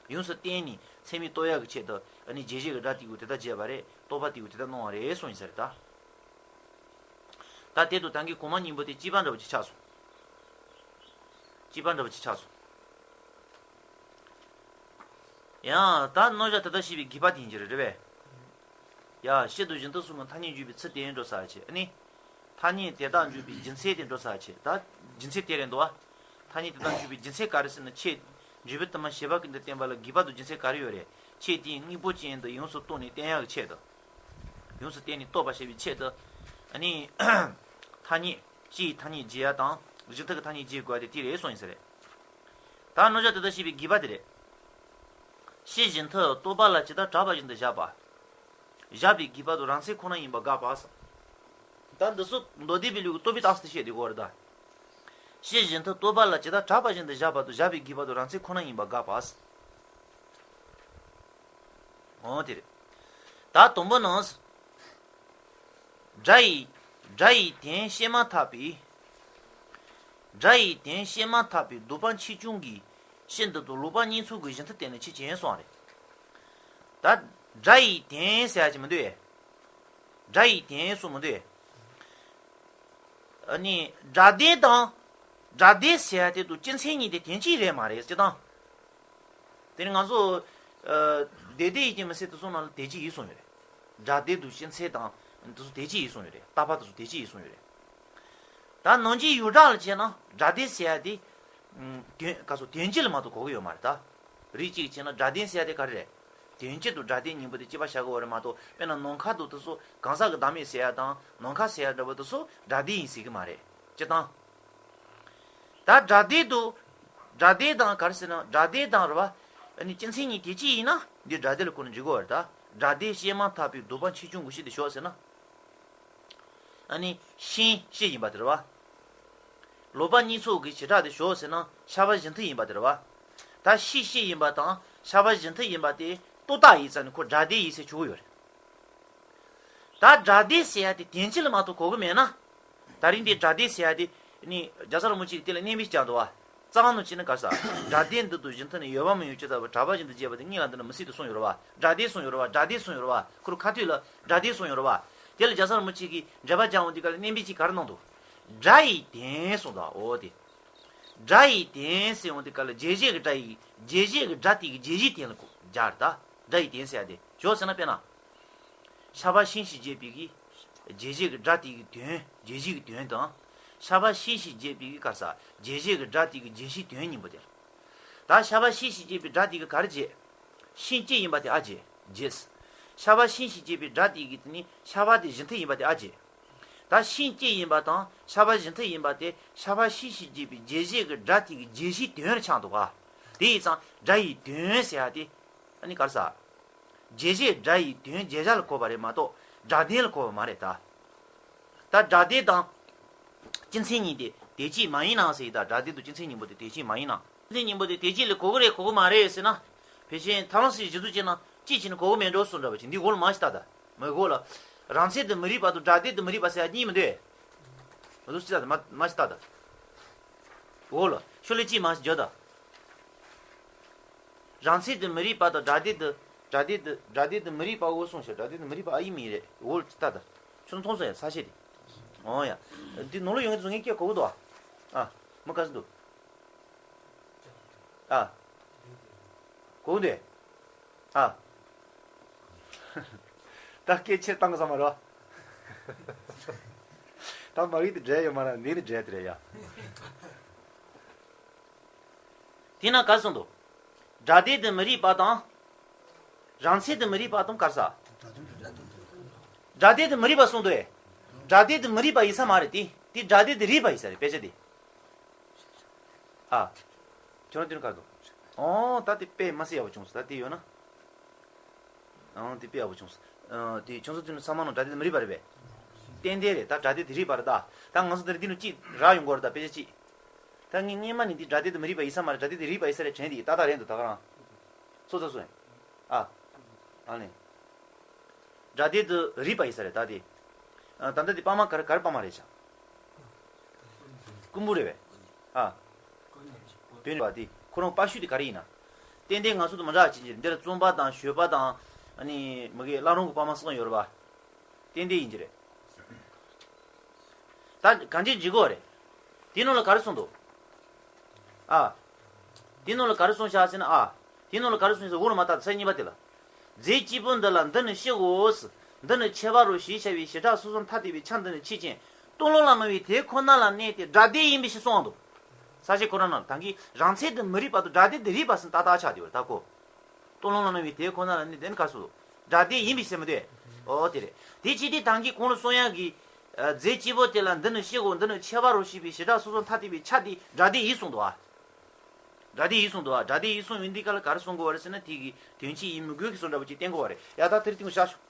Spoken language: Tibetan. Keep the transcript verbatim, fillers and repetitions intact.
ཡོངས་སུ་བརྟེན་ནས་ཚད་མས་རྟོགས་ཡག་གི་ཆེད་དུ་ཨ་ནི་རྗེས་བྱེད་ཀྱི་སྒྲ་དེ་གུ་དེ་ལྟར་བྱས་པ་རེད། རྟོག་པ་དེ་གུ་དེ་ལྟར་སྣང་བ་རེད་གསུངས་ཡིན་ས་རེད་ད། ད་དེ་དང་ད་གིན་གོང་མ་གཉིས་པོ་དེ་གཅིག་པ་འདྲ་བོ་ཅིག་ཆགས་སོང་། གཅིག་པ་འདྲ་བོ་ཅིག་ཆགས་སོང་། ཡང་ད་རྣམ་གཞག་དེ་ལྟར་ཤེས་པའི་དགོས་པ་དེ་ཡིན་གྱི་རེད་རེད་པས། ཡ། སྤྱི་དང་གཞན་དུ་གསུམ་གྱི་ཐ་སྙད་འཇུག་པའི་ཚུལ་དེ་འགྲོ་ས་ཆེ་ཨ་ནི། ཐ་སྙད་དེ་དག་འཇུག་པའི་རྒྱུ་མཚན་དེ་འགྲོ་ས་ཆེ། ད་རྒྱུ་མཚན་དེ་རེད་འདུག་བ། ཐ་སྙད་དེ་དག་འཇུག་པའི་རྒྱུ་མཚན་ག་རེ་ཟེར་ན་ཁྱེད་འཇུག་པའི་དུ་མ་ཞེས་པ་ཀུན་ཏུ་བསྟན་པ་ལ་དགོས་པ་དང་རྒྱུ་མཚན་ག་རེ་ཡོད་རེད། ཁྱེད་དེའི་དངོས་པོ་ཅན་དུ་ཡོངས་སུ་རྟོགས་ནས་བསྟན་ཡག་གི་ཆེད་དུ། ཡོངས་སུ་བརྟེན་ནས་རྟོགས་པར་བྱེད་པའི་ཆེད་དུ། ཨ་ནི། ཐ་སྙད། སྤྱིའི་ཐ་སྙད་བརྗོད་ཡ་དང་གཞན་དག་གི་ཐ་སྙད་བརྗོད་དགོས་པ་དེ་དེ་རེད་གསུངས་ཡིན་ས་རེད། ད་རྣམ་གཞག་དེ་ལྟར་ཤེས་པའི་དགོས་པ་དེ་རེད། ཕྱི་གཞན་དུ་རྟོག་པ་ལ་ཇི་ལྟར་གྲགས་པ་བཞིན་དུ་བཞག་པ། བཞག་པའི་དགོས་པ་དང་རང་མཚན་ཁོ་ན་ཡིན་པ་དགག་པ། ད་འདི་ཚོ་མདོ་སྡེ་པའི་ལུགས་ཀྱི་རྟོག་པའི་རྟགས་སུ་བཤད་དེ་གོ་རེད་ད། ཕྱི་གཞན་དུ་རྟོག་པ་ལ་ཇི་ལྟར་གྲགས་པ་བཞིན་དུ་བཞག་པ་དང་བཞག་པའི་དགོས་པ་དང་རང་མཚན་ཁོ་ན་ཡིན་པ་དགག་པ། འོ་དེ་རེད། ད་དང་པོ་ནང་། སྒྲ་ཡི། སྒྲ་ཡི་དོན་བཤད་མ་ཐག་པའི། སྒྲ་ཡི་དོན་བཤད་མ་ཐག་པའི་ལྡོག་པ་ཆེ་ཆུང་གི་ཕྱིར་འདི་དང་ལོག་པ་གཉིས་ཚོགས་ཀྱི་གཞན་དུ་བསྟན་ནས་ཆོས་ཅན་གསུངས་རེད། ད་སྒྲ་ཡི་དོན་ཟེར་ཡ་ཅིག་མི་འདུག་ཨེ། སྒྲ་ཡི་དོན་གསུངས་མི་འདུག་ཨེ། ཨ་ནི་སྒྲ་དོན་དང་། སྒྲ་དོན་ཟེར་ཡ་དེ་དང་སྤྱི་མཚན་གཉིས་དེ་དོན་གཅིག་རེད་མ་རེད་སྤྱིར་བཏང་། དེ་ནི་ང་ཚོ། ཨ། དེ་དེ་ཡིན་གྱི་མི་སྲིད་དུ་གསུངས་ན་ལ་དེ་གཅིག་ཡིན་གསུངས་ཡོད་རེད། སྒྲ་དོན་དང་སྤྱི་མཚན་དང་། དེ་ཚོ་དེ་གཅིག་ཡིན་གསུངས་ཡོད་རེད། རྟག་པ་དེ་ཚོ་དེ་གཅིག་ཡིན་གསུངས་ཡོད་རེད། ད་ནང་གི་ཡུལ་སྒྲ་ལ་བྱས་ན་སྒྲ་དོན་ཟེར་ཡ་དེ། ཨ། དོན་ག་ཚོ་དོན་སྤྱི་ལ་མ་གཏོགས་གོ་གི་ཡོད་མ་རེད་ད། རིགས་གཅིག་བྱས་ན་སྒྲ་དོན་ཟེར་ཡ་དེ་ག་རེ་རེད། དོན་སྤྱི་དང་སྒྲ་དོན་གཉིས་པོ་དེ་གཅིག་པ་བཞག་གི་ཡོད་རེད་མ་གཏོགས། དཔེར་ན་ནམ་མཁའ་དང་དེ་ཚོ་གང་ཟག་གི་བདག་མེད་ཟེར་ཡ་དང་ནམ་མཁའ་ཟེར་ཡ་འདྲ་པོ་དེ་ཚོ་སྒྲ་དོན་ཡིན་ཟེར་གི་མ་རེད་སྤྱིར་བཏང་། ད་སྒྲ་དོན་དུ། སྒྲ་དོན་དང་ག་རེ་ཟེར་ན་སྒྲ་དོན་དང་རེད་བ། ཨ་ནི་སྤྱི་མཚན་གཉིས་དེ་གཅིག་ཡིན་ན་འདི་སྒྲ་དོན་ལ་གོ་ནས་འཇུག་གི་ཡོད་རེད་ད། སྒྲ་དོན་བཤད་མ་ཐག་པའི་ལྡོག་པ་ཆེ་ཆུང་གི་ཕྱིར་དེ་ཞོག་ཟེར་ན། ཨ་ནི་ཤིང་ཕྱིར་ཡིན་པ་དེ་རེད་བ། ལོག་པ་གཉིས་ཚོགས་ཀྱི་བྱེ་བྲག་དེ་ཞོག་ཟེར་ན་ཤ་བ་གཞན་མཐུན་ཡིན་པ་དེ་རེད་བ། ད་ཤིང་ཕྱིར་ཡིན་པ་དང་ཤ་བ་གཞན་མཐུན་ཡིན་པ་དེ་རྟོག་བཏགས་ཡིན་ཙང་ནི་ཁོ་སྒྲ་དོན་ཡིན་ཟེར་ཆོག་གི་ཡོད་རེད། ད་སྒྲ་དོན་ཟེར་ཡ་དེ་དོན་སྤྱི་ལ་མ་གཏོགས་གོ་གི་མེད་ན། ད་རིང་འདི་སྒྲ་དོན་ཟེར་ཡ་དེ་ནི་རྒྱལ་ཚབ་རིན་པོ་ཆེ་གིས་དེ་ལ་གནས་མི་ཞིག་ཀྱང་འདུག་བ། རྩ་བ་ནས་བྱས་ན་ག་རེ་ཟ། སྒྲ་དོན་འདི་དང་གཞན་མཐུན་ནི་ཡོད་པ་མི་ཡོད་ཅི་ལྟ་བུ་གྲགས་པ་བཞིན་དུ་བྱས་པ་དེ་གཉིས་ལ་འདི་ན་མི་སྲིད་དུ་གསུངས་ཡོད་རེད་བ། སྒྲ་དོན་གསུངས་ཡོད་རེད་བ། སྒྲ་དོན་གསུངས་ཡོད་རེད་བ། ཁོ་རང་ཁ་ཐུག་ལ་སྒྲ་དོན་གསུངས་ཡོད་རེད་བ། དེ་ལ་རྒྱལ་ཚབ་རིན་པོ་ཆེ་གིས་འགྲེལ་པ་སྦྱང་འོང་དུས་སྐབས་ལ་གནས་མི་ཞིག་ག་རེ་གནང་འདུག་སྒྲ་ཡི་དོན་གསུངས་འདུག་འོ་དེ། སྒྲ་ཡི་དོན་ཟེར་འོང་དུས་སྐབས་ལ་རྗེས་བྱེད་ཀྱི་སྒྲ་ཡི་རྗེས་བྱེད་ཀྱི་སྒྲ་དེ་གི་རྗེས་བྱེད་དོན་ལ་སྦྱར་ད། སྒྲ་ཡི་དོན་ཟེར་ཡ་དེ་ཞོག་ཟེར་ན་དཔེར་ན། ཤ་བ་ཤིང་ཞེས་བརྗོད་པའི་གི། རྗེས་བྱེད་ཀྱི་སྒྲ་དེ་གི་དོན་རྗེས་བྱེད་ཀྱི་དོན་དང་། ཤ་བ་ཤིང་ཞེས་བརྗོད་པའི་གི་ག་རེ་ཟ། རྗེས་བྱེད་ཀྱི་སྒྲ་དེ་གི་རྗེས་བྱེད་དོན་གཉིས་པོ་དེ། ད་ཤ་བ་ཤིང་ཞེས་བརྗོད་པའི་སྒྲ་དེ་གི་ག་རེ་བྱེད། ཤིང་སྤྱི་ཡིན་པ་དེ་ཨ་བྱེད། བྱེད། ཤ་བ་ཤིང་ཞེས་བརྗོད་པའི་སྒྲ་དེ་གི་དེ་ནི་ཤ་བ་དེ་གཞན་མཐུན་ཡིན་པ་དེ་ཨ་བྱེད། ད་ཤིང་སྤྱི་ཡིན་པ་དང་ཤ་བ་གཞན་མཐུན་ཡིན་པ་དེ་ཤ་བ་ཤིང་ཞེས་བརྗོད་པའི་རྗེས་བྱེད་ཀྱི་སྒྲ་དེ་གི་རྗེས་བྱེད་དོན་ལ་ཆགས་འདུག་ག་དེ་ཡིན་ཙང་སྒྲ་ཡི་དོན་ཟེར་ཡ་དེ། ཨ་ནི་ག་རེ་ཟ། རྗེས་བྱེད་སྒྲ་ཡི་དོན་རྗེས་བྱ་ལ་གོ་བ་རེད་མ་གཏོགས་སྒྲ་དོན་ལ་གོ་བ་མ་རེད་ད། ད་སྒྲ་དོན་དང་། སྤྱི་མཚན་གཉིས་དེ་དེ་གཅིག་མ་ཡིན་ནམ་ཟེར་ཡི་ད་སྒྲ་དོན་དང་སྤྱི་མཚན་གཉིས་པོ་དེ་དེ་གཅིག་མ་ཡིན་ནམ། སྤྱི་མཚན་གཉིས་པོ་དེ་དེ་གཅིག་ལ་གོ་གི་རེད་གོ་གི་མ་རེད་ཟེར་ན། ཕལ་ཆེར་ཐབས་ལམ་སྲིད་ཞི་འཛུགས་བྱས་ན་གཅིག་བྱས་ན་གོ་གི་མེད་འགྲོ་སོང་འདྲ་བ་ཅིག་འདི་གོ་ལ་མ་ཞིག་ལྟ་ད། མི་གོ་ལ། རང་མཚན་དང་མི་རིག་པ་དང་སྒྲ་དོན་དང་མི་རིག་པ་ཟེར་ཡ་གཉིས་མི་འདུག་མི་འདུག་ཅི་ལྟ་ད་མ་མ་ཞིག་ལྟ་ད། གོ་ལ་ཤོ་ལེ་གཅིག་མ་ཞིག་བརྗོད་ད། རང་མཚན་དུ་མི་རིག་པ་དང་སྒྲ་དོན་དུ། སྒྲ་དོན་དུ་སྒྲ་དོན་དུ་མི་རིག་པ་འོ་གསུངས་ཤག་སྒྲ་དོན་དུ་མི་རིག་པ་ཨ་ཡིན་མིན་རེད་འོ་ལ་ཅི་ལྟ་ད། ཁྱོད་མཐོང་སོང་ཡ་ས་ཤེད་དེ། འོ་ཡ། འདི་ནང་ལོགས་ཡོང་གི་འདུག་ངས་སྐད་གོ་གི་འདུག་ཨ། ཨ། མི་ག་ཚོད་འདུག་ཨ། གོ་གི་འདུག་ཨ། ད་སྐད་ཆེར་བཏང་གི་ས་མ་རེད། ད་མ་རིག་དེ་འདྲ་ཡོད་མ་རེད་འདི་ནི་འདྲ་དེ་རེད་ཡ། དེ་ན་ག་ཚོད་འདུག་སྒྲ་དོན་དུ་མི་རིག་པ་དང་། རང་མཚན་དུ་མི་རིག་པ་དང་ག་རེ་ཟ། སྒྲ་དོན་དུ་མི་རིག་པ་གསུངས་འདུག་ཨེ། སྒྲ་དོན་དུ་མི་རིག་པ་ཡིན་ས་མ་རེད་དེ། དེ་སྒྲ་དོན་དུ་རིག་པ་ཡིན་ས་རེད་དཔེ་ཆ་དེ། ཨ། ཁྱོད་རང་དེ་ནི་ག་རེ་འདུག་ཨོ་ད་དེ་དཔེ་མ་སྲིད་ཡག་པོ་བྱུང་སོང་ད་དེ་ཡོད་ན། ཨང་དེ་དཔེ་ཡག་པོ་བྱུང་སོང་། ཨང་དེ་ཁྱོད་ཚོ་དེ་ནི་ཚང་མ་ནང་སྒྲ་དོན་དུ་མི་རིག་པ་རེད་པས། ཏན་ཏན་རེད་ད་སྒྲ་དོན་དུ་རིག་པ་རེད་ད། ད་ང་ཚོ་དེ་རིང་འདི་ནི་གཅིག་རག་ཡོང་གི་རེད་ད་དཔེ་ཆ་གཅིག་ད་ངས་སྔོན་མ་ནས་འདི་སྒྲ་དོན་དུ་མི་རིག་པ་ཡིན་ས་མ་རེད་སྒྲ་དོན་དུ་རིག་པ་ཡིན་ས་རེད་དྲན་དེ་ཏག་ཏག་རེད་འདུག་ད་ག་རང་། སོ་སོ་སོ་ཡིན། ཨ། ཨ་ནི། སྒྲ་དོན་དུ་རིག་པ་ཡིན་ས་རེད་ད་དེ། ཨ་ད་ལྟ་དེ་པ་མ་ག་རེ་ག་རེ་པ་མ་རེད་ཤག་རྐུན་པོ་རེད་པས། ཨ། བོན་པ་དེ་ཁོ་རང་པ་ཤུ་དེ་ག་རེ་ཡིན་ན། ཏན་ཏན་ང་ཚོ་དང་མི་འདྲ་བ་ཅིག་ཡིན་གྱི་རེད། འདིར་བཙུན་པ་དང་ཞོལ་པ་དང་ཨ་ནི་མི་གི་བླ་རུང་གི་དཔའ་མོ་སོགས་ཡོད་རེད་པ། ཏན་ཏན་ཡིན་གྱི་རེད། ད་གང་ཅི་འཇིག་གོ་རེད། དེའི་ནང་ལ་ག་རེ་གསུངས་འདུག་ཨ། དེའི་ནང་ལ་ག་རེ་གསུངས་བཞག་ཟེར་ན་ཨ། དེའི་ནང་ལ་ག་རེ་གསུངས་ཟེར་འོག་ལ་མ་བལྟ་ཚར་གཉིས་པ་དེ་ལ། རྫས་སྐྱེས་བུ་འདི་ལ་འདི་ནི་ཤི་དགོས། འདི་ནི་འཆི་བ་རོ་ཞེས་བྱ་བའི་བྱེ་བྲག་སོ་སོར་ཐ་དད་པའི་ཆ་འདི་ནི་ཆོས་ཅན། སྟོང་ལོང་ལ་སྣང་བའི་དེ་ཁོ་ན་ལ་གནས་ཏེ་སྒྲ་དེ་ཡིན་པའི་ཕྱིར་གསུངས་འདུག་ས་བཅད་ཁོ་རང་ནང་ད་གིན་རང་མཚན་དུ་མི་རིག་པ་དང་སྒྲ་དེ་དེ་རིག་པ་ཟིན་ཏག་ཏག་ཆགས་བསྡད་པ་རེད་ད་ཁོ། སྟོང་ལོང་ལ་སྣང་བའི་དེ་ཁོ་ན་ལ་གནས་དེ་ནི་ག་སོ། སྒྲ་དེ་ཡིན་པའི་ཕྱིར་མི་འདོད། ཨོ་དེ་རེད། དེ་ཅི་སྟེ་ད་གིན་གོང་ལ་གསུང་ཡག་གི། རྫས་སྐྱེས་བུ་དེ་ལ་འདི་ནི་ཤི་དགོས། འདི་ནི་འཆི་བ་རོ་ཞེས་པའི་བྱེ་བྲག་སོ་སོར་ཐ་དད་པའི་ཆ་དེ་སྒྲ་དེ་ཡིན་གསུངས་འདུག་ཨ། སྒྲ་དེ་ཡིན་གསུངས་འདུག་ཨ། སྒྲ་དེ་ཡིན་གསུངས་ཡོད་འདི་ག་ལ་ག་རེ་གསུང་དགོས་པ་རེད་ཟེར་ན་དེ་གི་དོན་སྤྱི་ཡིན་མི་དགོས་ཀྱི་བཟོ་འདྲ་པོ་ཅིག་བསྟན་དགོས་པ་རེད། ཡ་ད་དེར་ཐིག་བཞག་ཤོག